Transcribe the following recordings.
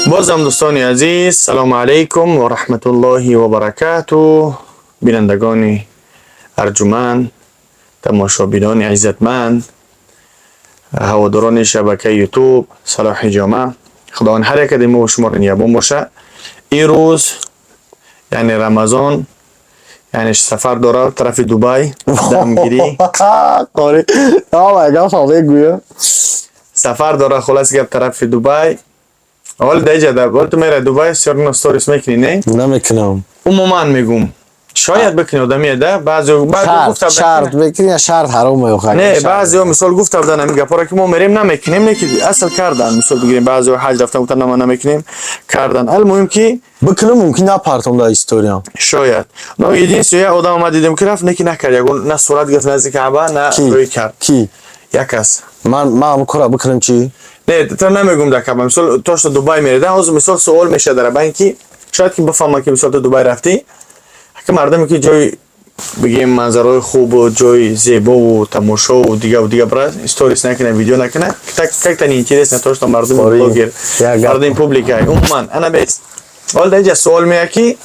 Бозам, дӯстони азиз, салому алайкум ва раҳматуллоҳи ва баракату. Бинандагони арҷуманд, тамошобинони иззатманд, ҳаводорони шабакаи Ютуб Салоҳи Ҷома, Худованд ҳар яке мо шуморо нигаҳбон боша. Ин рӯз, яъне Рамазон, яъне сафар дорад тарафи Дубай, дамгирӣ. Қори, гапа мегӯям. Сафар дорад, хулоси гап, тарафи Дубай. Ҳоли даиҷа ту мерай Дубай, сёрно сторис мекунӣ, не? Намекунам. Умуман мегум, шояд бикунӣ, одамие да баъзе шарт мекунӣ, шарт ҳаром меохад. Не, баъзеҳо, мисол, гуфта буданд ҳамин гапҳоро, ки мо мерем, намекунем, не ки асл кардан. Мисол бигирем, баъзеҳо ҳаҷ рафтан, гуфтан, ма намекунем, кардан. Алмуҳим ки бикунам, мумкин напартом дар историям. Шояд. Но единственное, як одам ма дидем, ки рафт, не ки накард, ягон на сурат гирифт назди Каъба, на рӯй кард. Ки? Як кас. Ман ҳамн кора бикунам, чӣ? Не, то намегум дар Каъба. Мисол, то что Дубай мерида, ҳозир, мисол, суол мешавад дар байн, ки шояд ки бифаҳмад, ки, мисол, ту Дубай рафтӣ, ки мардуме ки ҷои, бигем, манзараҳои хубу ҷои зебову тамошову дигаву дига бара, сторис накунад, видео накунад, как-то неинтересно, то что мардуми блогер, мардуми публика умуман ана бес. Ҳол дар инҷа суол меяд, ки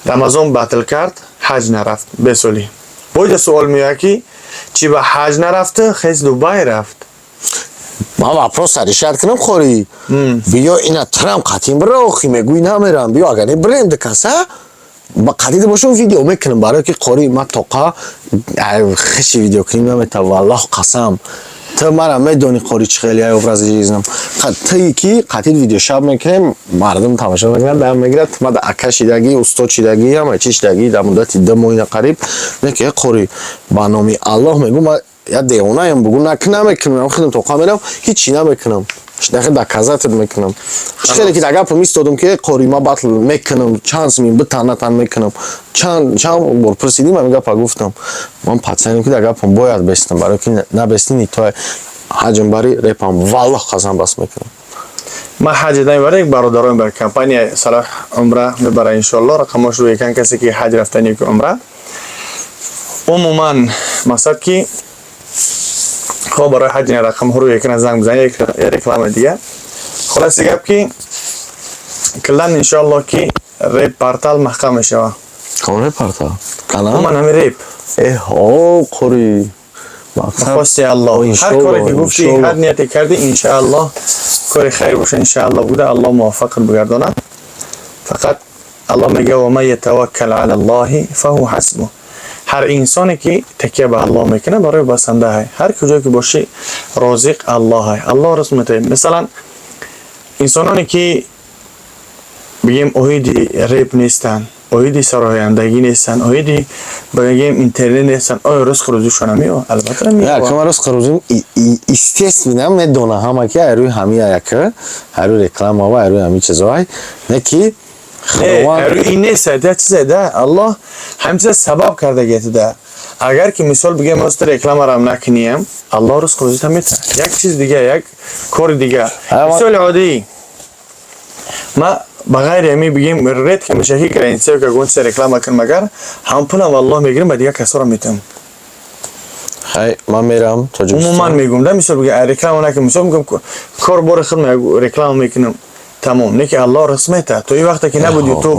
Рамазон батл кард, ҳаҷ нарафт бесолӣ. Бо инҷа суол меояд, ки чӣ ба ҳаҷ нарафту хез Дубай рафт? Ман вопрос решать кунам, хори. Биё, ина трам қатин бира, охи мегӯй намерам. Биё, агар не бирем дикаса ба қадида бошам, видео мекунам, барое ки, қори, ма тоқа хиши видео кунем намета, валлоҳ қасам. Ту мара медони, қори, чӣ хеле ай образи жизнам. Тии ки қатид видео шаб мекунем, мардум тамошо мекунад, дам мегирад. Ма да ака шидагӣ, устод шидагӣ, ҳама чи шидагӣ дар муддати 2 моҳ ина қариб. Не ки, қори, ба номи Аллоҳ мегӯ, ма я девонаем, бугӯ намекунам, худам тоқа мерам, ҳичи намекунам. Дахе доказать мекунам. Хеле ки дар гапам истодам, ки қори, ма батл мекунам, чанд сумин битан натан мекунам. Чанд чанд бор пурсидим, ҳамин гапа гуфтам. Ман пацанем, ки дар гапам бояд бестам, барои ки набестӣ, то ҳаҷм бари репам, валлоҳ қасам, бас мекунам. Ман ҳаҷ намебарам, як бародарон бар компания Салоҳ Умра мебара, иншоалло. Рақамош рӯи экран, касе ки ҳаҷ рафтани ки умра. Умуман, мақсад ки, хоб, барои ҳаҷ ин рақамҳо рӯи экран, занг бизанед, як реклама дига. Хулоси гап ки куллан, иншоалло, ки реп портал маҳкам мешава. Кон реп портал? Канал? Умуман ҳамин реп. Эҳо, қори. Хости Аллоҳ. Ҳар коре ки гуфтӣ, ҳар нияте кардӣ, иншааллоҳ, кори хайр боша, иншааллоҳ буда, Аллоҳ муваффақат бигардонад. Фақат Аллоҳ мега: «Ва ман ятаваккал ала Аллоҳи фаҳу ҳасбу». Ҳар инсоне ки такя ба Аллоҳ мекунад, барои басандаҳай. Ҳар куҷое ки бошӣ, розиқ Аллоҳай, Аллоҳ ризқ метавад. Мисалан, инсононе ки, бигем, оиди реп нестанд, оиди сарояндагӣ нестанд, оиди, бигем, интернет нестанд, оё ризқу рӯзишон намеёбад? Албатта, намеёбад. Кама ризқу рӯзим, естественно, медона ҳама, ки айрӯи ҳамин яка, айрӯи реклама ва айрӯи ҳамин чизоай, не ки. Ин нест, я чизе да Аллоҳ ҳамин чиза сабаб кардагиятида. Агар ки, мисол бигем, оста рекламарам накуниям, Аллоҳ ризқу рӯзита метавад, як чиз дига, як кори дига. Мисоли оддӣ, ма ба ғайри ҳамин, бигем, редко меша, ки границаё ягон чиза реклама кунам, агар ҳам пулам Аллоҳ мегирам, ба дигар касоро метавам. Хай, ман мерам Тоҷикистон. Умуман мегум да, мисол бигем, реклама накунам, мисол мегум, кор бори худ реклама мекунам, тамом. Не ки Аллоҳ ризқ метаҳад. То ин вақте ки набуд Ютуб,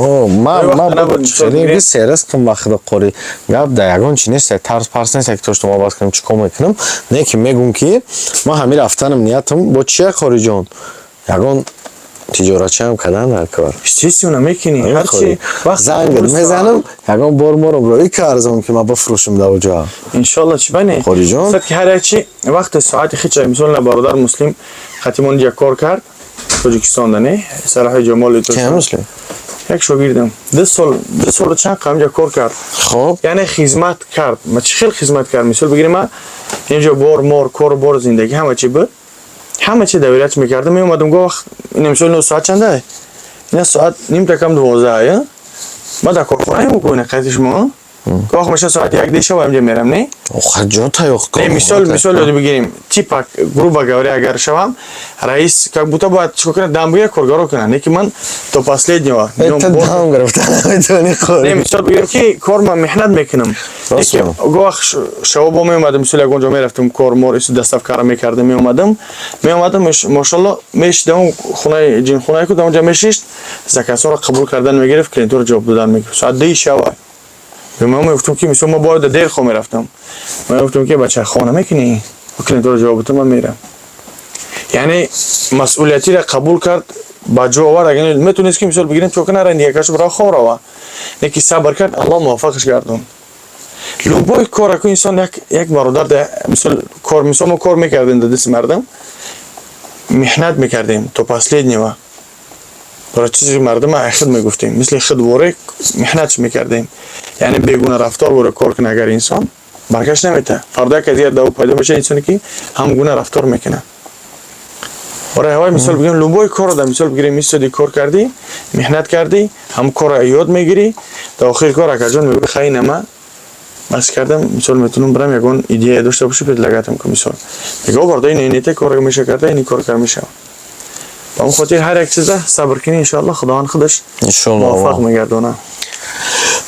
Се ризқм ба худо, қори, гап да ягон чи нест, тарс парс нест, ки то что ма бас кунам, чӣ кор мекунам. Не ки мегум, ки ман ҳамин рафтанам, ниятам бо чия, қориҷон, ягон тиҷоратчиам кардан дар кор. Естественно, мекунӣ ҳарчи вақт. Занг мезанам, ягон бор моро роӣ карзам, ки ман бифурӯшам дар оҷа. Иншоалло, чӣ бане. Қориҷон. Ки ҳар як чи вақти соати хича. Мисол, на, бародар Муслим хатимон ҷа кор кард Тоҷикистонда, не, Салоҳи Ҷамоли. Кия Муслим? Як шогирдам 2 сол, 2 солу чанд қамҷа кор кард. Хоб. Яъне хизмат кард. Ма чӣ хел хизмат кард? Мисол бигирем, ма инҷо бор мор, кору бор, зиндагӣ, ҳама чи буд, ҳама чи доверять мекардам, меомадам. Го вақт ина, мисол, ина соат чанда? Ина соат нимта кам 12, я ма дар корхонаем, ку ина қайти шумо. Гоҳ меша соат 1 шаб инҷа мерам, не? Охир ҷо таёқ. Не, мисол ёд бигирем. Типа, грубо говоря, агар шавам, раис как будто бояд чикор кунад, дам бигирад, коргаро кунад. Не ки ман до последнего. Это дам гирифта наметавонӣ, қори. Не, мисол бигирем, ки кор ман меҳнат мекунам. Рост. Гоҳ шабо бо меомадам, мисол, ягон ҷо мерафтам, кор мор ису доставкара мекардам, меомадам, мошалло, мешидам хонаи ҷинхонае ку, дар онҷа мешишт, заказҳоро қабул кардан мегирифт, клиентҳоро ҷавоб додан мегирифт. Соат 10 шава. Ман мегуфтам, ки мисол, ма бояд дер хоб мерафтам. Ман мегуфтам, ки бача, хона мекунӣ? Клиентҳоро ҷавоб бидам, ман мерам. Яъне масъулиятиро қабул кард, ба ҷо овард. Агар метавонист, ки мисол бигирем, чо кунад, дигаркашо бирав, хоб рава. Не ки сабр кард, Аллоҳ муваффақаш гардонд. Любой кор ку инсон як бародар мисол кор, мисол, мо кор мекардем дар дасти мардам, меҳнат мекардем то последнего. Барои чизи мардум худ мегуфтем, мисли худ воре меҳнатш мекардем. Яъне бегуна рафтор воре кор кунад агар инсон, баргашт намета. Фардо як дигар даво пайдо мешавад, инсоне ки ҳамгуна рафтор мекунад. Барои ҳавай, мисол бигирем, любой корро дар мисол бигирем, истоди, кор кардӣ, меҳнат кардӣ, ҳам корро ёд мегирӣ, дар охири кор, акаҷон, мегӯӣ: хай, нама бас кардам, мисол, метавонам бирам, ягон идея дошта бошӣ, предлагатам кун. Мисол, мега: бародар, ин инете кор меша карда, ин кор кар мешава. Ба он хотир ҳар як чиза сабр кунӣ, иншоалло, Худованд худаш муваффақ мегардонад.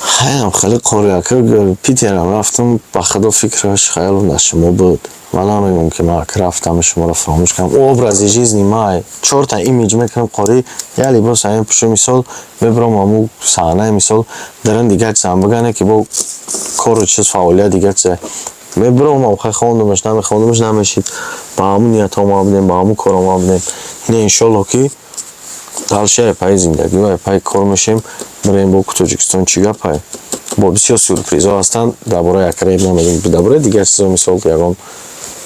Хаям хеле қори, ака. Питерам рафтам, ба худо, фикраш, хаёлам дар шумо буд. Ман намегӯям, ки ман ака рафтам, шуморо фаромӯш кардам. Образи жизни май чорта имидж мекунам, қори, як либос ҳамин пӯшу, мисол, мебарам ҳаму саҳнаи, мисол, дарин дигар чизам бигане, ки бо кору чиз, фаъолият, дигар чизе мебарам. Охай, хондумаш, намехондумаш, намешид. Ба ҳамун ниятҳо ма будем, ба ҳамун коро ма будем. Ине, иншолло, ки дальше пайи зиндагӣ ва пайи кор мешем, бирем бо Тоҷикистон. Чӣ гапай, бо бисёр сюрпризҳо ҳастанд. Дар бораи акреб намегӯм, дар бораи дигар чизо, мисол, ягон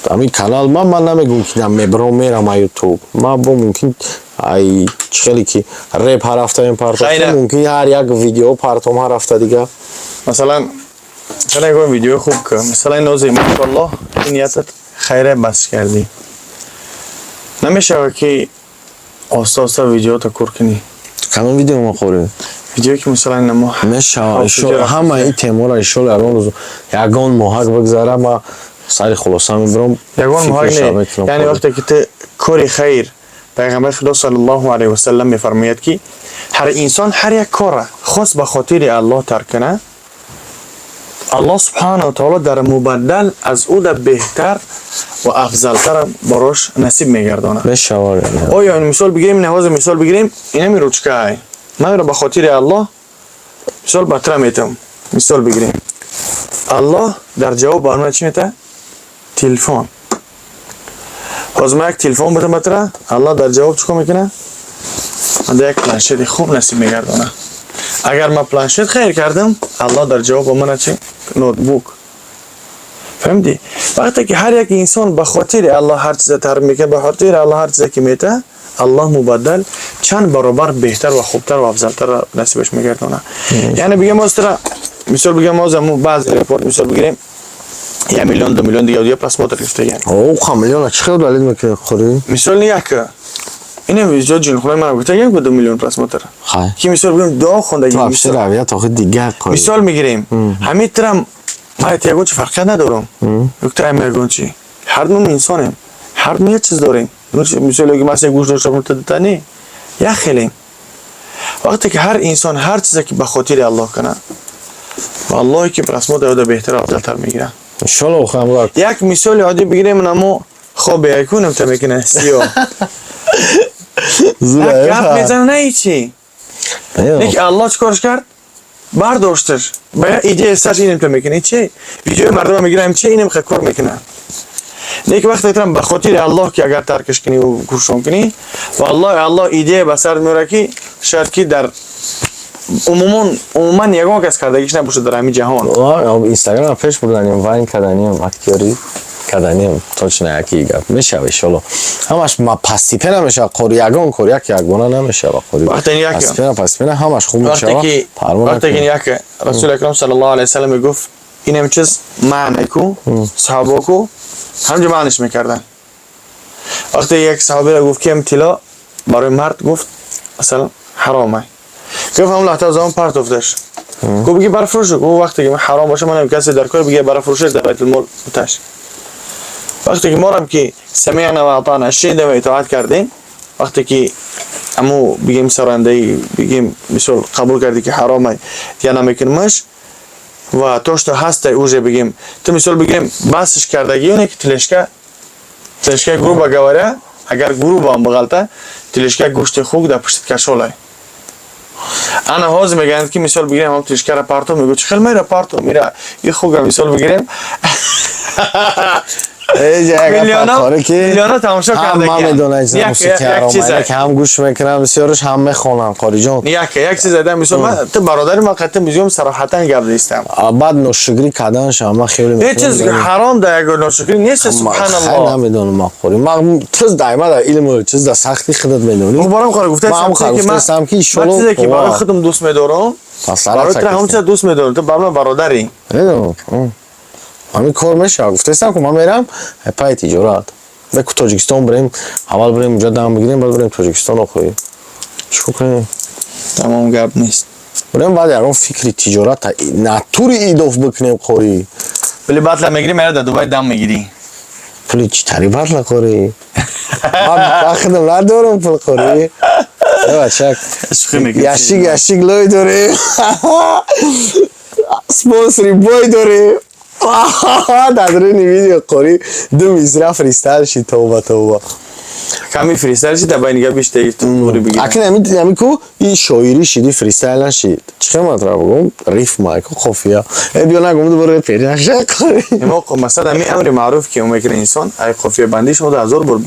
ҳамин канал ман намегӯм, ки мебаром, мерам а Ютуб. Ман бо мумкин ай чӣ хеле ки реп ҳар ҳафта мепартофтам, мумкин ҳар як видео партом ҳар ҳафта дига. Масалан, чара ягон видеои хуб ка, масалан, нози, машоаллоҳ, ин ниятат хайре бас кардӣ, намешавад, ки оста оста видеото кур кунӣ? Кадом видео ма, қорӣ? Видеое ки, масалан, намо. Мешавад ҳама ин темаро, иншолло, ягон рӯз, ягон моҳак бигзара, ма сари хулоса мебарам. Ягон моҳак не, яъне вақте ки ту кори хайр, пайғамбари Худо саллаллоҳу алайҳи васалам мефармояд, ки ҳар инсон ҳар як корра хост ба хотири Аллоҳ тарк кунад, Аллоҳ субҳанаҳу таоло дар мубаддал аз ӯ да беҳтар ва афзалтар барош насиб мегардонад. Мешавад. Оё мисол бигирем, ҳозир мисол бигирем, инами ручкаай, ман инро ба хотири Аллоҳ, мисол, ба тра метавам. Мисол бигирем, Аллоҳ дар ҷавоб бар ман чӣ мета? Телефон. Ҳозир ман як телефон бутам ба тра, Аллоҳ дар ҷавоб чӣ кор мекунад? Ман як планшети хуб насиб мегардонад. Агар ман планшет хайр кардам, Аллоҳ дар ҷавоб ба мана чӣ? Ноутбук. Фаҳмидӣ? Вақте ки ҳар як инсон ба хотири Аллоҳ ҳар чиза тарк мекунад, ба хотири Аллоҳ ҳар чиза ки мета, Аллоҳ мубаддал чанд баробар беҳтар ва хубтар ва афзалтар насибаш мегардонад. Яъне бигем, ҳозир мисол бигем, ҳозир баъзе репорт, мисол бигирем, 1 миллион, 2 миллион, дига дига просмотр гирифтаган. Оқа миллиона чӣ хел далил мекунӣ, қорӣ? Мисол, як ина видео ҷинхулаи ман гуфтаган ку, 2 миллион просмотр. Хай. Ки, мисол бигем, дуо хондаги. Вообще равият охи дигар, қорӣ. Мисол мегирем, ҳамин трам ман ягон чи фарқият надорам, юкта ягон чи, ҳар дум инсонем, ҳар дум як чиз дорем. Мисол, ки ман се гӯш дошта бошам, не, як хелем. Вақте ки ҳар инсон ҳар чизе ки ба хотири Аллоҳ кунад, валлоҳе ки просмотр ода беҳтар, афзалтар мегирад. Иншолло, охам. Як мисоли оддӣ бигирем, намо хобе якунам та мекунад сиё, гап мезана, на ҳечи. Леки Аллоҳ чӣ корш кард? Бардошташ, ба як идея сарш инам та мекунад, чи видеои мардума мегирам, чи инам ха кор мекунад. Леки вақте трам ба хотири Аллоҳ ки агар таркаш кунӣ, куршон кунӣ, валлоҳи, Аллоҳ идея ба сар меорад, ки шояд ки дар умуман ягон кас кардагиш набошад дар ҳамин ҷаҳон. Инстаграм пеш бурданем, вайн карданем, актёрӣ карданем, точно яки гап мешава, иншолло. Ҳамаш постепенно мешава, қори, ягон кор як ягона намешава, қори. Постепенно, постепенно ҳамаш хуб мешава. Вақте ки як Расули акрам саллаллоҳу алайҳи васаллам мегуфт, инам чиз маъне ку, саҳобо ку ҳамҷо маъниш мекарданд. Вақте як саҳобиро гуфт, ки тилло барои мард, гуфт, масалан, ҳаром ай, гуфт, ҳамон лаҳза замон партофташ. Гу бигӣ барфурӯш. Гу вақте ки ҳаром боша, манам касе дар кор бигӣ барфурӯшаш дар байтулмол буташ. Вақте ки морам ки سمعنا و اطعنا, шунидем ва итоат кардем, вақте ки аму бигем сарандаи бигем мисол қабул кардӣ ки ҳаромай, я намекунмаш ва то что ҳастай уже бигем ту мисол бигем басш кардагӣ оне ки тележка, тележка, грубо говоря, агар грубо ам бағалта, тележка гӯшти хук дар пуштат кашолай. Ана ҳозир мегӯянд ки мисол бигирем ҳам тележкара парто. Мегӯ чӣ хел мера парто мера и хука мисол бигирем миллиона тамошо. Ҳама медонад мусиқи ҳам гӯш мекунам, бисёраш ҳам мехонам, қориҷон. Як чиз айдам, мисол ту бародари ма қатъи мизём сароҳатан гап зистам. Баъд ношукрӣ карданаш ма хеле. Ҳеҷ чиз ҳаром да як ношукрӣ нест, субҳаналлоҳ. Намедонам, ма қори, ма чиз дайма да илм чиз да сахти худат медонӣ. Барам қори гуфтаистам ки иншолло чизе ки барои худам дӯст медорам, барои ту ҳам чиз дӯст медорам, ту бар ман бародарӣ. Ҳамин кор мешавад, гуфтаистам ку ман мерам пайи тиҷорат беку Тоҷикистон бирем, аввал бирем уҷа дам бигирем, баъд бирем Тоҷикистон. Охӯи чӣ кор кунем? Тамом, гап нест. Бирем, баъд ягон фикри тиҷората натури идоф бикунем, қорӣ. Пули батла мегирӣ, мера дар Дубай дам мегирӣ. Пули чӣ тари батла, қорӣ? Ман худам надорам пул, қорӣ. Бачак, ящик ящик лой дорем, спонсори бой дорем. Дар рӯни видео, қорӣ, ду мисра фристайл шид, тавба, тавба. Ками фристайл шид, дар байни гапиш тури бигирам. Акин ами ку и шоирӣ шиди, фристайл нашид. Чӣ хел матра бугум? Рифма ку қофия. Э, биё нагум, дубора репери наша, қорӣ. Мо масалан ами амри маъруф ки мекунад инсон, ай қофия бандӣ шумо ду ҳазор бор.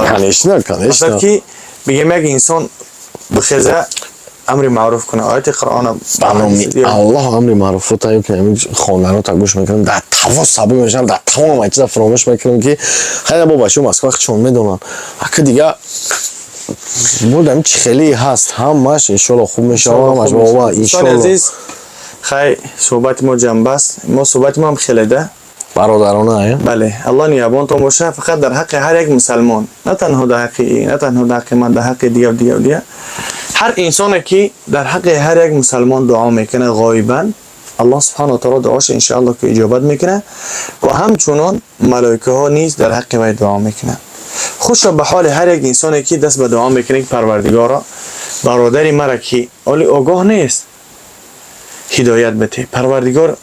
Конечно, конечно. Ки бигем як инсон бихеза, амри маъруф кунад, ояти Қуръона. Ба номи Аллоҳ, амри маъруфота ё ки хонданота гӯш мекунам, дар таво сабук мешавам, дар тамом ай чиза фаромӯш мекунам, ки хайда бо бачаҳо Москва чон медонанд. Ака дига будам, чӣ хеле ҳаст, ҳамаш иншолло хуб мешавад, ҳамаш бова, иншолло. Азиз, хай, суҳбати мо ҷанбаст, мо суҳбати мо ҳам хеле да бародарона э? Бале, Аллоҳ нигаҳбонтон боша. Фақат дар ҳаққи ҳар як мусалмон, на танҳо дар ҳаққи, на танҳо дар ҳаққи ман, дар ҳаққи дигар, дигар, дигар, ҳар инсоне ки дар ҳаққи ҳар як мусалмон дуо мекунад ғоибан, Аллоҳ субҳану ва таоло дуоша иншоалло ки иҷобат мекунад ва ҳамчунон малоикаҳо низ дар ҳаққи вай дуо мекунанд. Хушо ба ҳоли ҳар як инсоне ки даст ба дуо мекунад, ки Парвардигоро, бародари мара ки оли огоҳ нест, ҳидоят бите, Парвардигор,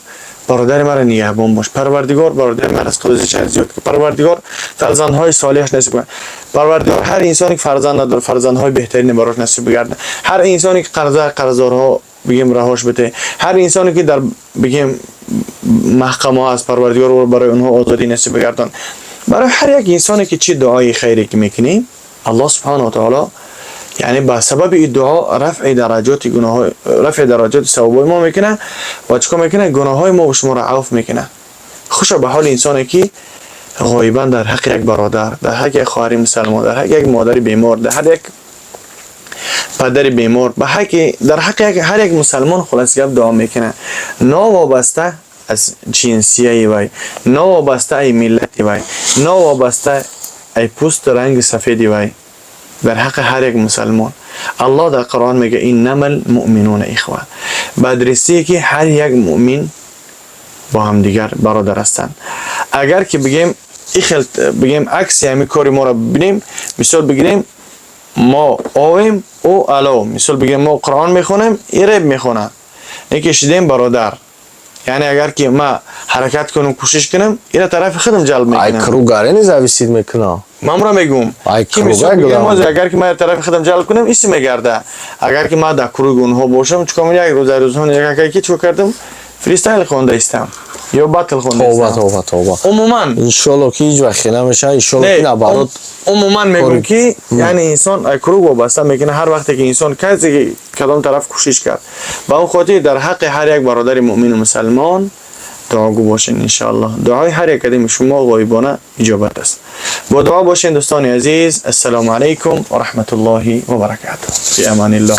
бародари мара нигаҳбон бош, Парвардигор, бародари мара аз қудрати зиёд кун, Парвардигор, фарзандҳои солеҳаш насиб кун, Парвардигор, ҳар инсоне ки фарзанд надорад, фарзандҳои беҳтарини барош насиб бигардад, ҳар инсоне ки қарза қарздорҳо бигем раҳош бите, ҳар инсоне ки дар бигем маҳкамаҳо аст, Парвардигор, барои онҳо озодӣ насиб бигардон. Барои ҳар як инсоне ки чӣ дуои хайре ки мекунӣ, Аллоҳ субҳанаҳу ва таоло яъне ба сабаби ин дуо рафъи дараҷоти гуноҳ, рафъи дараҷоти савобҳои мо мекунад ва чикор мекунад? Гуноҳҳои мо ва шуморо авф мекунад. Хушо ба ҳоли инсоне ки ғоибан дар ҳаққи як бародар, дар ҳаққи як хоҳари мусалмон, дар ҳаққи як модари бемор, дар ҳар як падари бемор, ба ҳаққи дар ҳаққи ҳар як мусалмон, хулос гап, дуо мекунад, новобаста аз ҷинсияи вай, новобаста ай миллати вай, новобаста ай пӯсту ранги сафеди вай, дар ҳаққи ҳар як мусалмон. Аллоҳ дар Қуръон мега: إنما المؤمنون إخوة. Ба адресие ки ҳар як муъмин бо ҳамдигар бародар ҳастанд. Агар ки бигем ихел бигем акси ҳамин кори моро бибинем, мисол бигирем, мо овем, ӯ ало, мисол бигирем, мо Қуръон мехонем, и реп мехонад, не шидем бародар. Яъне агар ки ма ҳаракат кунам, кӯшиш кунам, ира тарафи худам ҷалб Ай мекунам. Кругаре не зависит мекунам. Ман мура мегӯм Ай ки мисол круга бигирем главное. ҳозир агар ки ман тарафи худам ҷалб кунам, иси мегарда. Агар ки ман дар круги онҳо бошам, чикор мекунам? Як рӯз дар рӯзҳо як ки чикор кардам, фристайл хонда истам ё батл хонда Тавба, истам. тавба, тавба. Умуман Иншолло ки ҳеҷ вақт хела мешавад, иншолло не ки наоборот. Умуман мегӯм Кори- ки яъне инсон ай круг вобаста мекунад. Ҳар вақте ки инсон касе ки кадом тараф кӯшиш кард, ба он хотир дар ҳаққи ҳар як бародари муъмину мусалмон дуогӯ бошед. Иншоаллоҳ, дуои ҳар як кадими шумо ғоибона иҷобат аст. Бо дуо бошед, дӯстони азиз. Ассалому алайкум ва раҳматуллоҳи ва баракатуҳ. Фи аманиллоҳ.